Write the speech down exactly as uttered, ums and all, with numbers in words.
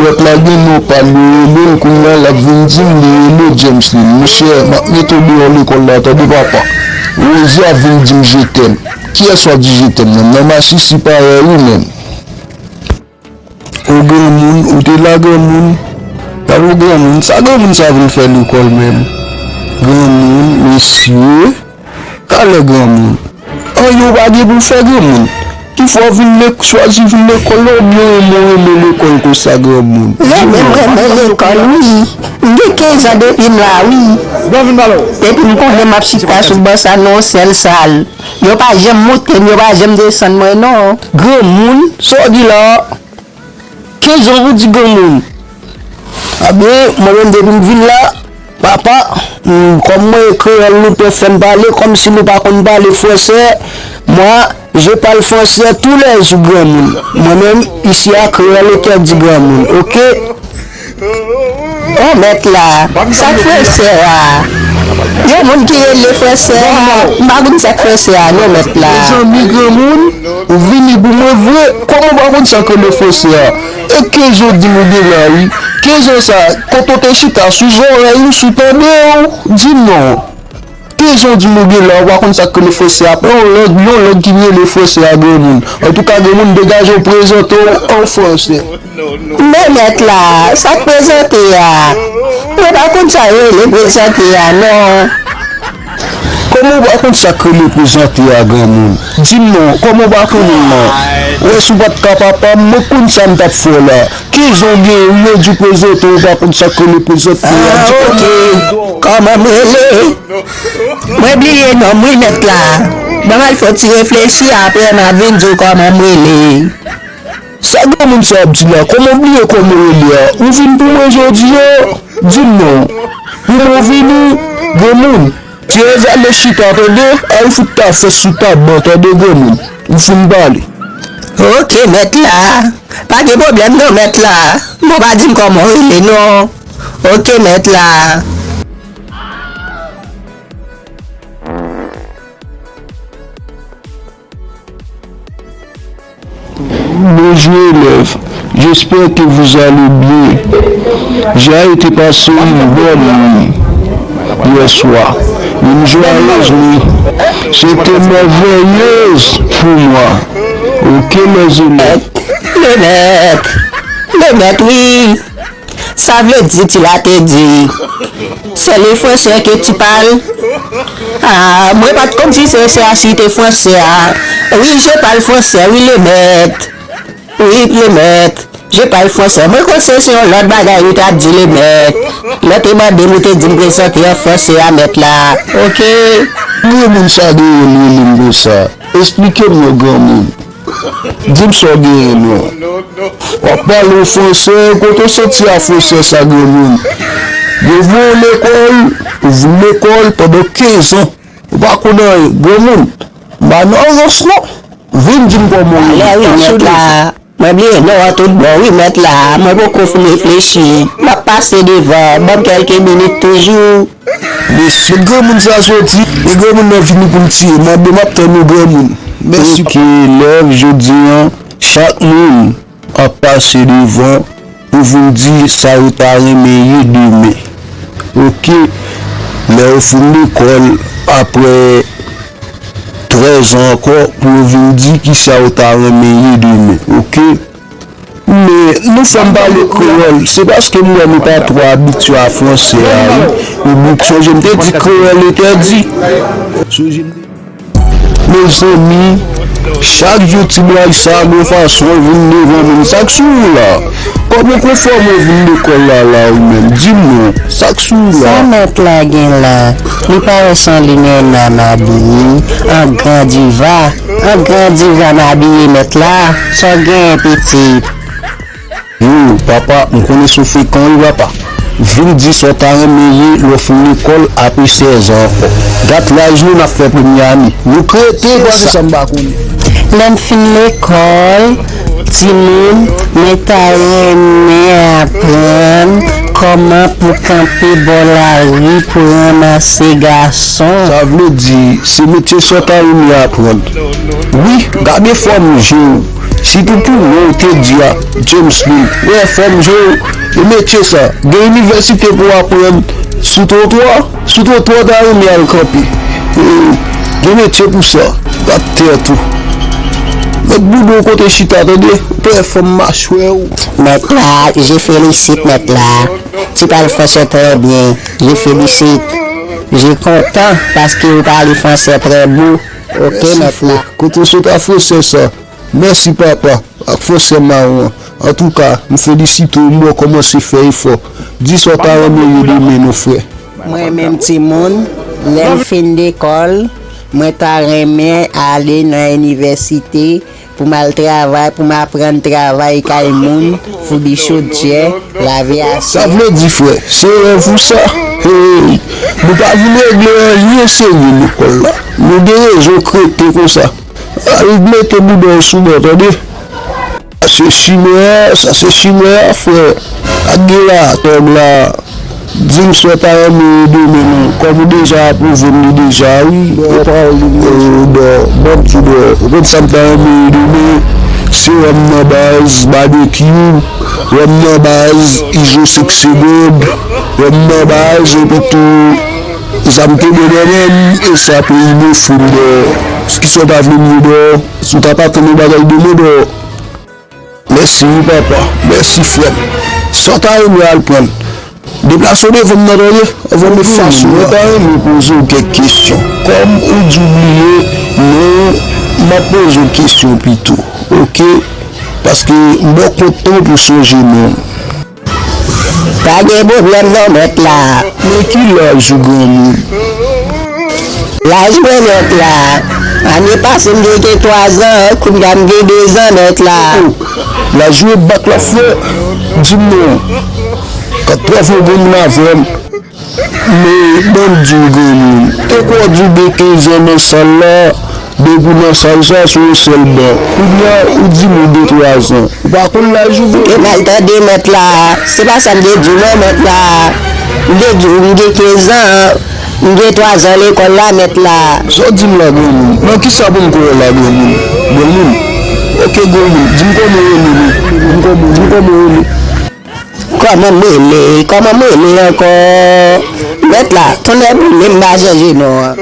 Lòt la gen non pa l, yo rele l, kounye a l ap vin di m li rele Jameslyn. Monchè, m ap mete w deyò lekòl la, tande papa. Rosie ap vin di m je t'aime. Kiyès w ap di je t'aime nan? M nan masisi parèy ou menm. O granmoun, ou te la granmoun? Gade o granmoun, sa granmoun sa vin fè lekòl menm? Granmoun, mesye, talè granmoun. Anyen w pa gen pou w fè granmoun. Kifè w vin lek-, chwazi vin lekòl la, oubyen w renmen lekòl konsa granmoun? Renmen, m renmen lekòl, wi. M gen kenz an depi m la, wi. Depi m konnen m ap chita sou ban sa nan yon sèl sal. Yo pa janm moute m, yo pa janm desann mwen, non. Granmoun, sa w di la a? Kenz an pou di granmoun. Ebyen, mwen menm depi m vin la, papa, m, kòm mwen e kreyòl nou pè fè m pale, kòmsi nou pa konn pale fransè, moi, je parle français tous les jours, granmoun. Mwen menm, isi a, kreyòl e kè di granmoun, oke? O mèt la, sa k fransè a? Gen moun ki rele fransè a, m pa konn sa k fransè a, non, mèt la. Mezanmi, granmoun. Ou vini pou mwen vre? Kòman w pa konn sa k rele fransè a? E kenz an w di m ou gen la, wi. Kenz an sa, kote w te chita, sou zòrèy ou, sou tande w? Di m non. Kenz an w di m ou gen la, ou pa konn sa k rele fransè a? Yon lang, yon lang ki rele fransè a, granmoun. Antouka, granmoun, degaje w, prezante w an fransè. Men mèt la, sa k prezante a? Mwen pa konn sa yo rele prezante a, non. Kòman w pa konn sa k rele prezante a, granmoun? Di m non, kòman w pa konnen non? Wè, si w pa t ka papa m, mwen konn sa m t ap fè w la. Kenz an w genyen, wi, yo di w prezante, w pa konn sa k rele prezante a. Ah, oke. Kòman m rele? Mwen bliye non m, wi, mèt la. Ban m al fè yon ti reflechi, apre m a vin di w kòman m rele. Sa granmoun sa ap di la? Kòman w bliye kòman w rele a? Ou vin pou mwen jodi a? Di m non. Pou mwen vini, granmoun. Ti Eva, ale chita, tande? Al fout ta fòs sou ta ban, tande, granmoun? Ou fin pale. Oke, mèt la. Pa gen pwoblèm non, mèt la. Bon, pa di m kòman w rele non. Oke, mèt la. Bonjour élèves, j'espère que vous allez bien. J'ai été passer une bonne nuit hier soir. Une joyeuse nuit. C'était merveilleuse pour moi. Ok, les élèves. Lemèt, Lemèt, wi. Sa vle di ti la te di, c'est le français que tu parles? Ah, mwen pa t konn si se, se a si te fransè a. Oui, je parle français, oui, Lemèt. Oui, Lemèt. Je parle français. Mwen konn se, se yon lòt bagay ou t ap di, Lemèt. Lè w te mande m, ou te di m prezante an fransè a, mèt la. Oke. Granmoun sa genyen l rele m konsa? Esplike m non, granmoun. Di m sa w genyen non. W ap pale w fransè, kote w soti a fransè sa, granmoun? Depi w lekòl, ou vin lekòl pandan kenz an. Ou pa konn anyen, granmoun. M pa nan rans non. Vin di m kòman w rele. Alè wi, mèt la. Mwen bliye non an tout bon, wi, mèt la. Mwen poko fin reflechi. M ap pase devan. Ban m kèlke minit toujou. Mesye, granmoun sa soti. E granmoun nan vini pou l tiye. Mande m ap tann ou, granmoun. Mèsi. Oke, elèv, jodi an, chak moun ap pase devan pou vin di sa yo ta renmen ye demen. Oke, lè yo fin lekòl, apre trèz an ankò, pou yo vin di kisa yo ta renmen ye demen. Oke? Men, nou fè m pale kreyòl, se paske m wè nou pa twò abitye a fransè a, wi. Ou sonje m te di kreyòl entèdi. Sonje m te Mezanmi, chak jou ti bway sa gon fason l vin devan moun. Sa k sou ou la? Kòman konfòme w vin lekòl la la ou menm? Di m non, sa k sou ou la? Sa mèt la gen la? Li parèt san limyè nan mabiye, an gran diva, an gran diva mabiye mèt la. Sa w genyen pitit? Yo, papa, m konnen se w frekan wi, papa. Vin di sa w ta renmen ye lè w fin lekòl apre sèz an ankò. Gad laj nou n ap fè premye ane. Nou k rete pase sa m pa konnen. Lè m fin lekòl, timoun, mwen ta renmen aprann kòman pou kanpe bò lari pou ranmase gason. Sa vle di, se metye sa w ta renmen aprann. Wi, gade fòm je w. Sitou pou non w te di a, James Lil. Wè, fò m jwe w. E metye sa, gen inivèsite pou w aprann sou twotwa? Sou twotwa w ta renmen al kanpe? E, gen metye pou sa. Bat tèt ou. Met bouda w kote chita, tande? Ou pè fanm machwè w. Mèt la, je félicite mèt la. Tu parles français très bien. Je félicite. Je content parce que vous parlez français très beau. Ok, mèt la. Kote w sot a fransè sa? Mèsi papa, ak fransè mawon an. Antouka, m felisite w, m wè w kòmanse fè efò. Di sa w ta renmen ye demen non frè. Mwen menm timoun, lè m fin lekòl, mwen ta renmen ale nan inivèsite pou m al travay, pou m aprann travay kay moun, foubi chodyè, lave asyèt. Sa vle di frè, se rèv ou sa? Hey, nou pa vin regle anyen serye lekòl la. Nou gen rezon krete konsa. Al mete bouda w sou bò, tande? Sa se chimè a, sa se chimè a, frè. Ak gen la, tòg la. Di m sa w ta renmen ye demen non. Kòm ou deja apwouve m li deja, wi. Ou pa ou li deja. Dò, ban m di dò. Ou konn sa m ta renmen ye demen? Se wòm nan baz, babekyou, wòm nan baz, izo senk segond, wòm nan baz, epi tou, sa m te gen nan men m, e sa peyi mwen fout dò. Kisa w ta vle m ye dò? Si w ta pa tann yon bagay de mwen dò. Mèsi wi papa, mèsi frè m. Sa w ta renmen al pran? Deplase w devan m nan tande, anvan m efase w. Mwen ta renmen poze w kèk kesyon. Kòm ou di w bliye non, m ap poze w kesyon pito, oke? Paske m ba w kont tan pou sonje non. Pa gen pwoblèm non mèt la. Men ki laj ou granmoun? Laj mwen mèt la. Ane pase m te gen twazan, kounye a m gen dezan mèt la. Oh, laj ou e bak la frè. Di m non. Kat twazan granmoun avè m. Men ban m di w granmoun. Te kwè w di w gen kenz an nan sal la. Depi w nan sal sa, sou yon sèl ban. Kounye a, ou di m ou gen twazan. Ou pa konn laj ou vre. Ou te mal tande mèt la. Se pa sa m te di w non mèt la. M te di w m gen kenz an, m gen twazan lekòl la mèt la. Sa w di m la granmoun? Nan kisa pou m kwè w la granmoun? Granmoun? Oke granmoun, di m kòman w rele non. Di m kòman, di m kòman w rele. Kòman m rele? Kòman m rele ankò? Mèt la, tonnè boule m pa chanje non an.